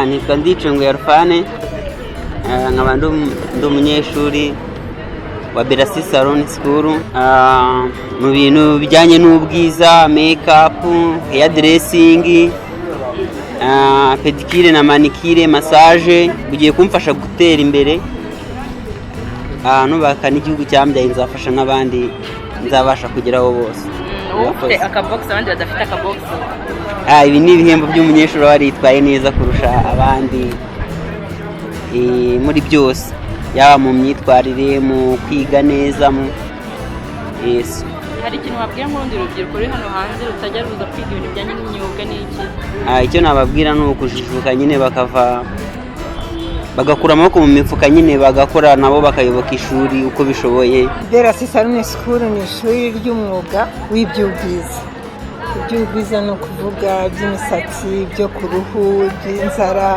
Nitwa Ndicunguye Alphane, nkaba ndi umunyeshuri wa Berasi Salon School mu bintu bijyanye n'ubwiza, make-up, hair dressing, pedicure na manicure, massage. Bugiye kumfasha gutera imbere, nubaka n'igihugu cyambyaye, nzafasha n'abandi, nzabasha kugeraho bose. Wowe ufite akabogisi, abandi badafite akabogisi. Ibi ni ibihembo by'umunyeshuri uba waritwaye neza kurusha abandi muri byose, yaba mu myitwarire, mu kwiga neza, mu yes. Hari ikintu wabwira nk'urundi rubyiruko ruri hano hanze rutajya ruza kwiga ibintu bijyanye n'imyuga n'iki? Icyo nababwira ni ukujijuka nyine, bakava bagakura amaboko mu mifuka nyine, bagakora nabo, bakayoboka ishuri uko bishoboye. Berasi Salon School ni ishuri ry'umwuga w'iby'ubwiza. Iby'ubwiza ni ukuvuga iby'imisatsi, ibyo ku ruhu, iby'inzara,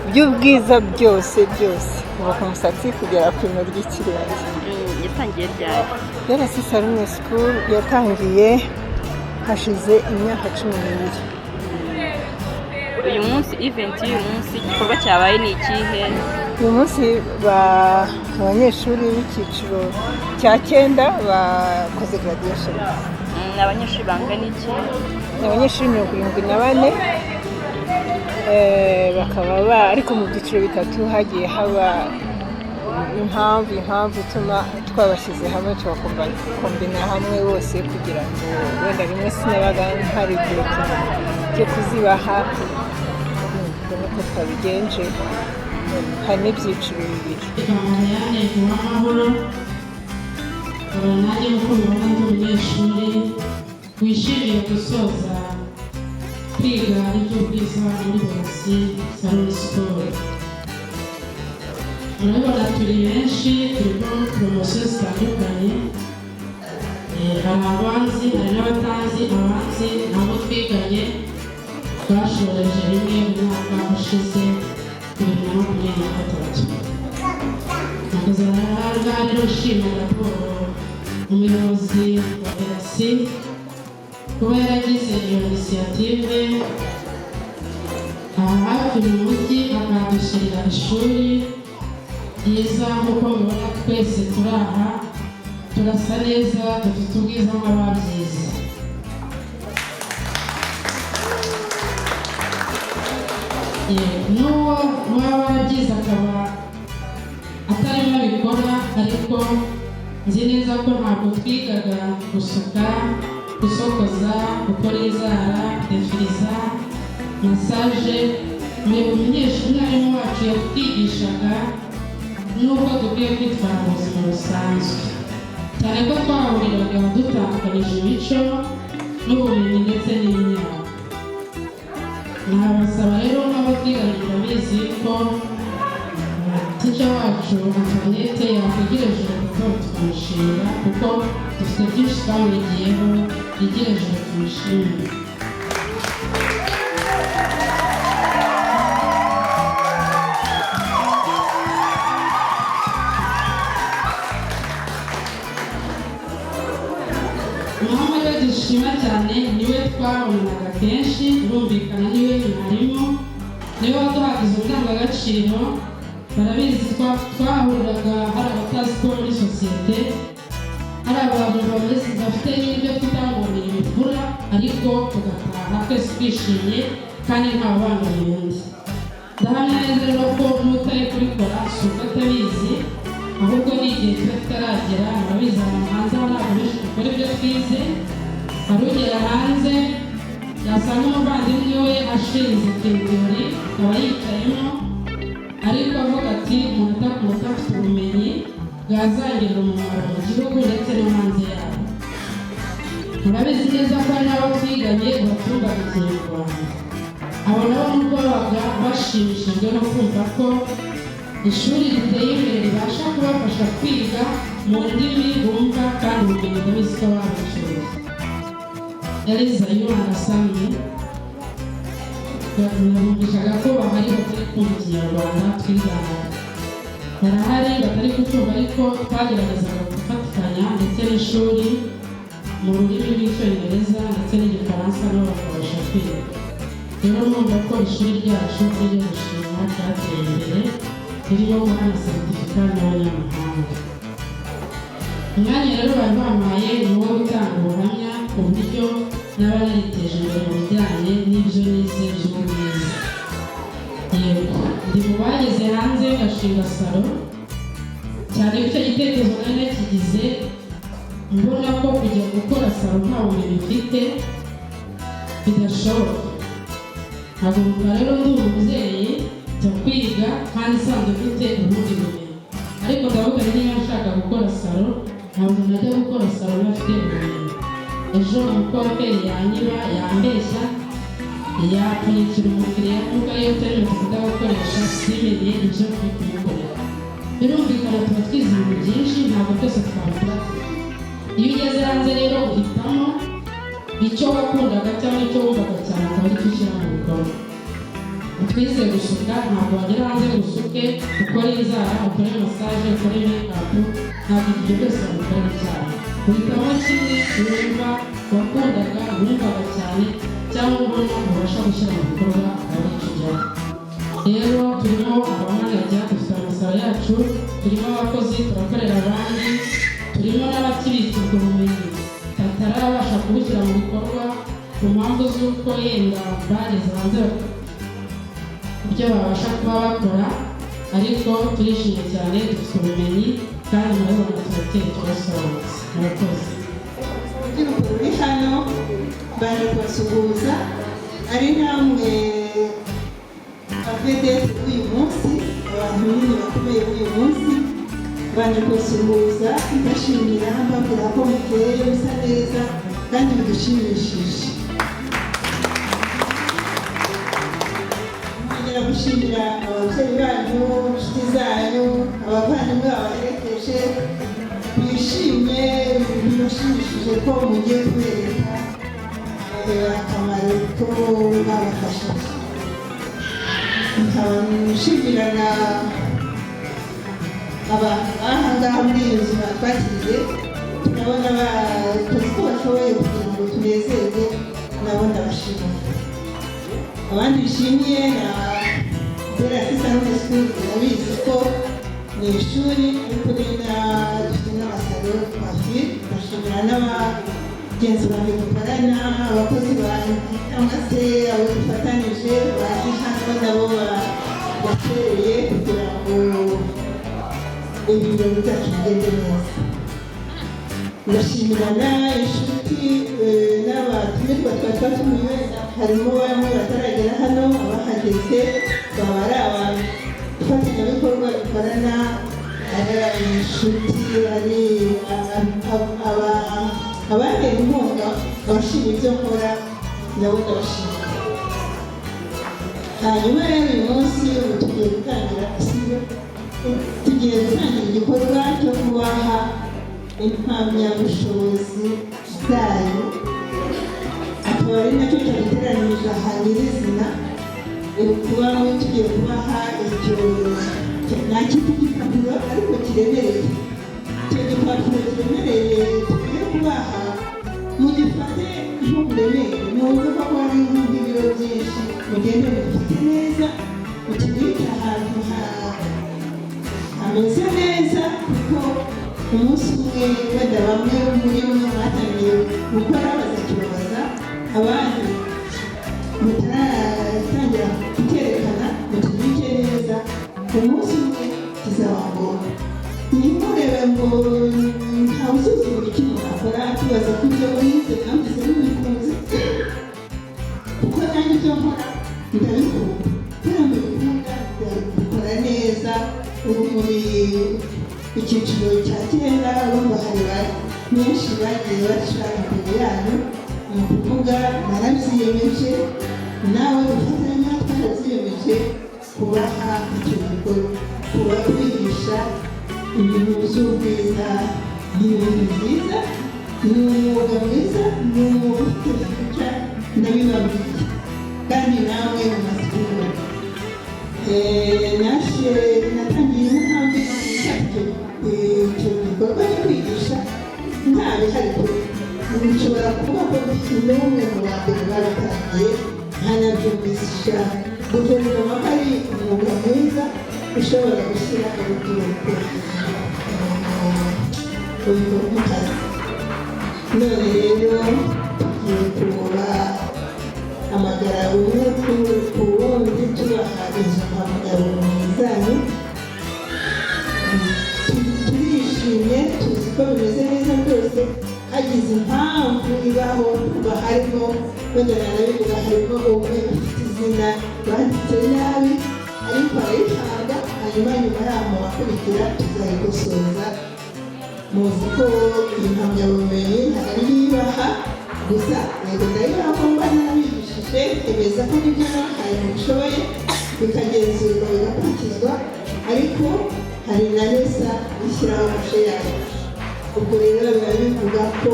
iby'ubwiza byose byose, kuva ku musatsi kugera ku ino ry'ikirenge. Yatangiye ryari? Berasi Salon School yatangiye hashize imyaka 12. Uyu munsi, event y'uyu munsi, igikorwa cyabaye ni ikihe? Uyu munsi abanyeshuri b'icyiciro cya cyenda bakoze graduation. Ni abanyeshuri bangana iki? Ni abanyeshuri 74, bakaba ariko mu byiciro bitatu. Hagiye haba impamvu ituma twabashyize hamwe, tubakombina hamwe bose, kugira ngo wenda rimwe sinabaga hari igihe cyo kuzibaha. Ubwo niko twabigenje, hari n'ibyiciro bibiri. Marianne Uwamahoro, nkaba nanjye nk'uko mubibona ndi umunyeshuri wishimiye gusoza kwiga iby'ubwiza muri Berasi Salon School. Murabibona turi benshi, turimo poromosiyo zitandukanye. Hari abanzi, hari n'abatazi. Abanzi ni abo twiganye, twashoreje rimwe mu mwaka ushize, 2023. Nakoze ahangaha rero nshima raporo umuyobozi wa Berasi kuba yaragize iyo initiative aha hafi mu mujyi, akahadushyirira ishuri ryiza. Nk'uko mubibona twese turi aha turasa neza, dufite ubwiza nk'ababyize. N'uwo waba warabyize akaba atarimo abikora, ariko nzi neza ko ntabwo twigaga gusuka, gusokoza, gukora inzara, defiriza, massage. Umunyeshuri, umwarimu wacu yatwigishaga n'uko dukwiye kwitwara mu buzima busanzwe, cyane ko twahuriraga dutandukanyije imico n'ubumenyi ndetse n'imyaka. Nabasaba rero nk'abo twiganye, ndabizi ko teacher wacu Antoinette yakwigira ijuru kuko tukamushimira, kuko dufite byinshi twamwigiyeho. Yigire ijuru tumushimire. Mama rero dushima cyane, niwe twabonanaga kenshi, birumvikana niwe mwarimu, niwe waduhaga izo ndangagaciro. Barabizi, twahuriraga hari abatazi ko muri sosiyete hari abantu bameze bafite n'ibyo twita ngo ni ibifura, ariko tugataha twese twishimye kandi nta ubangamiye undi. Ndahamya neza rero ko n'utari kubikora si uko atabizi, ahubwo ni igihe tuba tutaragera. Murabizi, ahantu hanze aho ntabwo benshi dukora ibyo twize. Hari ugera hanze yasanga umuvandimwe we ashinze kenkayori, akaba yicayemo, ariko avuga ati umunota ku munota afite ubumenyi bwazangirira umumaro mu gihugu ndetse no hanze yabo. Murabizi neza ko hari n'abo twiganye batumvaga Ikinyarwanda. Abo nabo nubwo babaga bashimishijwe no kumva ko ishuri riteye imbere ribasha kubafasha kwiga mu ndimi bumva, kandi ubumenyi ndabizi ko babucyuye. Eliza, you understand me? Nabumvishaga ko bahari batari kumva Ikinyarwanda twiganaga, barahari batari kucyumva, ariko twageragezaga gufatikanya ndetse n'ishuri mu rurimi rw'Icyongereza ndetse n'Igifaransa, nabo bakabasha kwiga. Rero mwumva ko ishuri ryacu rijya gushima. cyateye imbere, ririmo guhana certificat n'abanyamahanga. Umwanya rero bari bampaye ni uwo gutanga ubuhamya ku buryo naba nariteje imbere mu bijyanye n'ibyo nize by'ubwiza. Yego, ndi mu bageze hanze ngashinga salon, cyane ko icyo gitekerezo nari nakigize mbona ko kujya gukora salon nta bumenyi mfite bidashoboka. Haguruka rero ndi umubyeyi, njya kwiga kandi nsanzwe mfite ubundi bumenyi, ariko ndavuga nti niba nshaka gukora salon, ntabwo najya gukora salon ntafite ubumenyi. Ejo umucoiffeur yanyiba, yambeshya, yapfunyikira umukiriya, nubwo ariyo terme dukunda gukoresha, simenye ibyo ndi kumukorera. Birumvikana, tuba twize ibintu byinshi, ntabwo byose twabikora. Iyo ugeze hanze rero uhitamo icyo wakundaga cyangwa icyo wumvaga cyane, akaba aricyo ushyira mu bikorwa. Twize gusuka, ntabwo wagera hanze ngo usuke, ukore inzara, ukore massage, ukore make-up, ntabwo ibyo byose wabikorera icyarimwe. Uhitamo kimwe wumva wakundaga, wumvaga cyane, cyangwa ubona ubasha gushyira mu bikorwa, akaba aricyo ujyaho. Rero turimo abamanager, dufite amasalon yacu, turimo abakozi, turakorera abandi, turimo n'abakibitse ubwo bumenyi batarabasha kubushyira mu bikorwa ku mpamvu z'uko yenda bageze hanze ibyo babasha kuba bakora. Ariko turishimye cyane, dufite ubumenyi kandi murabibona turakeye, turasobanutse. Murakoze. Urubyiruko ruri hano, baje kubasuhuza, ari namwe abavedette b'uyu munsi, abantu nyine bakomeye b'uyu munsi. Baje kubasuhuza, mbashimira, mbabwira ko mukeye, musa neza kandi bidushimishije. Nkongera gushimira ababyeyi banyu, inshuti zanyu, abavandimwe babaherekeje, bishimye, bibashimishije ko mugiye kubereka akamaro ko babafashije. Nkaba nshimira na abantu b'aha ngaha muri iyi nzu batwakiriye, turabona bakoze uko bashoboye kugira ngo tunezerwe, nabo ndabashimira. Abandi bishimiye na Bella Salon School, urabizi ko ni ishuri, ariko ni na dufite n'amasalon coiffure. Ndashimira n'abagenzi banjye dukorana, abakozi banjye cyangwa se abo dufatanije baje hano, nabo bakereye kugira ngo ibirori byacu bigende neza. Ndashimira n'inshuti n'abatumirwa twari twatumiwe, harimo bamwe bataragera hano, abahageze baba ari abafatanyabikorwa dukorana, ari inshuti, ari abantera inkunga, abashima ibyo nkora, nabo ndabashimira. Hanyuma rero uyu munsi ubu tugiye gutangira, sibyo? Tugiye gutangira igikorwa cyo kubaha impamyabushobozi zayo, akaba ari nacyo cyaduteranirije aha nyirizina. Kuba tugiye kubaha icyo nakita igipapuro ariko kiremereye. Icyo gipapuro kiremereye tugiye kubaha, mugifate nk'uburemere, mwumve ko ari nk'ibiro byinshi, mugende mugifate neza, mukibike ahantu hameze neza, kuko umunsi umwe wenda bamwe muri mwe mwatangiye gukora bazakibabaza, abandi mutaratangira kucyerekana, mukibike neza, umunsi umwe kizaba ngombwa. Ntimurebe ngo ntawe usuzugura icyo umuntu akora, tubaza ko ibyo wize mwumvise mubikunze, kuko nanjye ibyo nkora ndabikunda, kubera mbikunda ndabikora neza. Ubu muri icyiciro cya cyenda, urumva hari benshi bagiye baca imbere yanyu. Ni ukuvuga narabyiyemeje, nawe dufatanya twarabyiyemeje kubaha icyo gikorwa, kuba kwigisha ibintu by'ubwiza. Ni ibintu byiza, ni umwuga mwiza, ni umwuga ufite future, ndabibabwiye, kandi namwe mumaze kubibona. Nashe natangiye intambwe icyo gikorwa cyo kwigisha nta bihari kure. Nshobora kuvuga ko ndi n'umwe mu ba mbere babitangiye, nkanabyumvisha guverinoma ko ari umwuga. Ishobora gushyira urubyiruko mu kazi. None rero tugiye kubahamagara umwe ku wundi, tubaha izo mpamyabumenyi zanyu. Turishimye, tuzi ko bimeze neza byose. Hagize impamvu ibaho, kuba harimo wenda nanabivuga, harimo umwe ufite izina banditse nabi, ariko arayihabwa, hanyuma nyuma yaho akurikira tuzayikosoza. Muzi ko iyi mpamyabumenyi ntabwo ari ibaha gusa. Yego, ndayibaha ko mba narabigishije, emeza ko n'ibyo nabahaye mubishoboye, bikagenzurwa, bigakurikizwa, ariko hari na NESA ishyiraho kashe yayo. Ubwo rero biba bivuga ko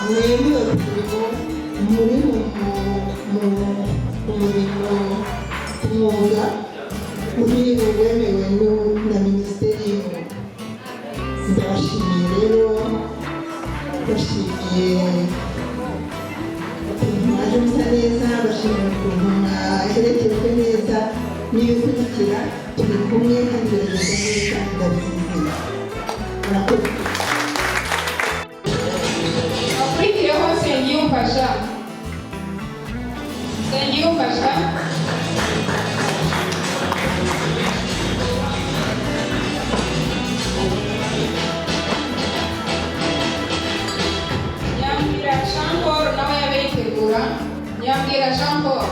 mwemewe ku murimo, muri mu murimo, umwuga uri wemewe na Minisiteri y'Umwuga. Ndabashimiye rero, bashimiye ukuntu mwaje musa neza, bashimiye ukuntu mwaherekejwe neza. N'ibikurikira turi kumwe kandi biragenda neza, ndabyizeye. Murakoze. Akurikiyeho Nsengiyumva Jean. Nsengiyumva Jean. Nyambwira Jean Paul nawe yabe yitegura. Nyambwira Jean Paul.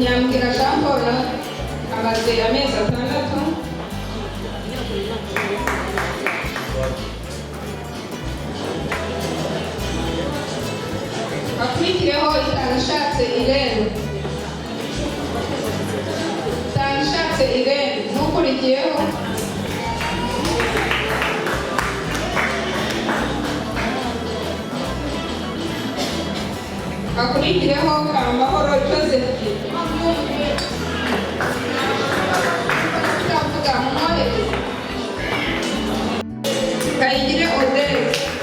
Nyambwira Jean Paul nawe amaze amezi 6. Hakurikiyeho Itangishatse Irene. Itangishatse Irene n'ukurikiyeho. Hakurikireho Kamahoro Joseph. Ndavuga mumwohereze. Kayigire Odette.